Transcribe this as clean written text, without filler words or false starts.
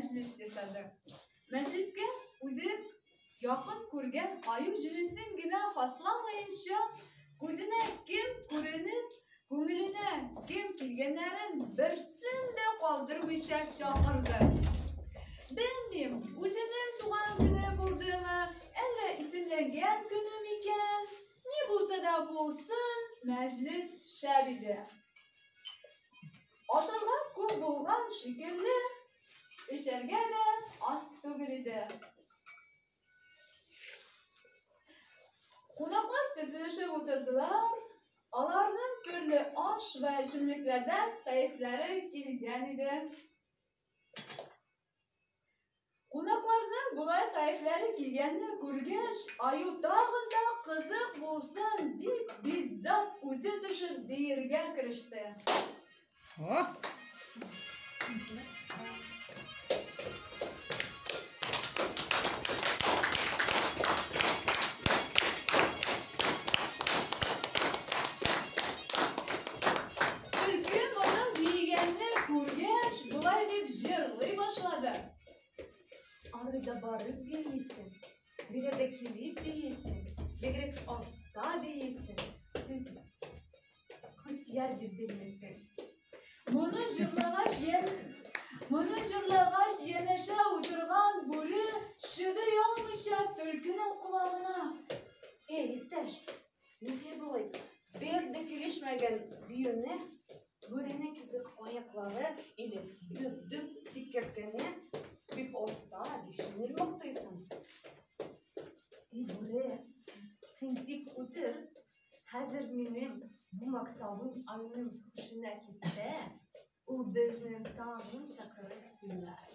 мәҗлес ясады. Мәҗлескә үзе якын күргән аю җенесен генә хасламаенча, күзенә кем күренеп, күңеленә кем килгәннәрен берсен дә калдырмыйча чакырды. Белмим, үзенең туган көне булдымы, әллә исемләнгән көне микән? Ни булса да булсын, мәҗлес шәп иде. Ашарга күп булган шикелле, эчәргә дә аз түгел иде. Кунаклар тезелешеп утырдылар. Аларның төрле аш вә эчемлекләрдән кәефләре килгән иде. Кунакларның болай кәефләре килгәнне күргәч, аю тагын да кызык булсын дип, биззат үзе төшеп биергә кереште. Төлке моның биегәнне күргәч, болай дип җырлый башлады. Ары да барып биисең, бире дә килеп биисең, бигрәк оста биисең. Түзмә. Християр дип белмисең. Моны җырлагач, ян... Моны җырлагач, янәшә утырган бүре чыдый алмыйча төлкенең колагына. Эй, иптәш, нигә болай бер дә килешмәгән биюне бүренең кебек аяклары или дөп-дөп сикерткәнне бик оста, бик җиңел мактыйсың. Эй, бүре, син тик утыр, Хәзер минем бу мактавым аюның һушына китсә, ул безне тагын чакырып сыйлар.